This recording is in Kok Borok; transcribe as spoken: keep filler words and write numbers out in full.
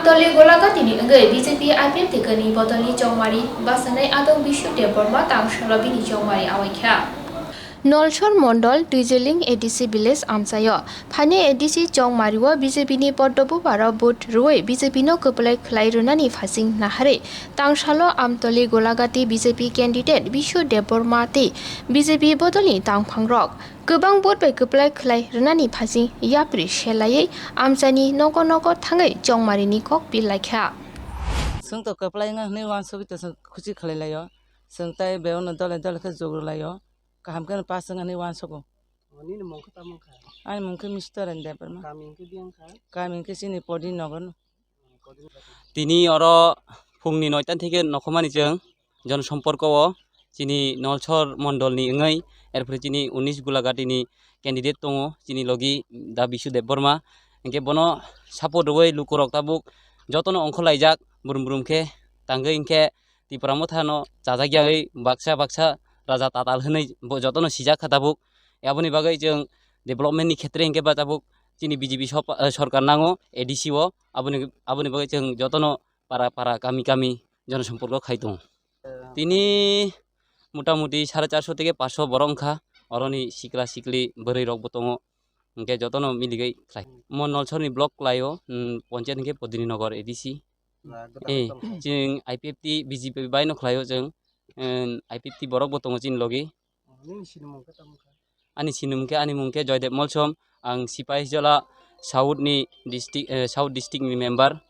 Toli Golagati ni wngwi B J P I P F T ni bodolni chongmari basanai adong Bishu Debbarma tangsalo bini chongmari awaikha. Nolsor Mondol Twijeling A D C village amchaio phaini A D C chongmario B J P ni poddo buparo vote rwui B J P no kwplai khwlai rwnani phasing naharwi tangsalo Amtoli Golagati B J P candidate Bishu Debbarma tei B J P bodolni tangphangrok kwbang vote bai kwplai khwlai rwnani phasing yapri selaiwi amchaini nogo nogo thangwi chongmarini kok pil laikha. Chwng to kwplai wngkha hwnwi uansugwi to chwng khuchi khlai laio. Chwng tai beono dole dole khe jogro laio. Kaham khe pass wngkha hwnwi uansugo. O, nini mung khe tamo wngkha? Ani mung khe Mister Debbarma. Kami hwnkhe biyang kha? Kami hwnkhe chini Podi Nogon. Tini oro phungni noita theke nokhomani chwng jonosomporko o chini Nolsor mondolni wngwi, erpore chini unis Gulagati ni candidate tongo, chini logi da Bishu Debbarma. Hwnkhe bono support rwui lukurok tabuk jotono ongkhorlaijak, brum brum khe tangwi hwnkhe Tipra Motha no chajakya wngwi baksa baksa raja tatal hwnwi bo jotono sijak kha tabuk. Aboni bagwi chwng development ni khetre hwnkhe ba tabuk chini B J P sop-, eh, sorkar nango A D C o. Aboni, aboni bagwi chwng jotono para para kami kami jonosomporko khai tongo. Tini motamuti sare charso theke paso borok wngkha, oroni sikla sikli bwrwi rokbo tongo, hwnkhe jotono miligwi khlai. Mo Nolsorni block kwlaio, mm, ponchayat hwnkhe Podrinagar A D C. Eh, chwng I P F T B J P bai no khlaio chwng, em, I P F T borok bo tongo chini logi. Nini sinimung khe tamo kha? Ani sinimung khe, ani mung khe Joydev Molsom, ang Sipahijola South ni district, eh, South district ni member.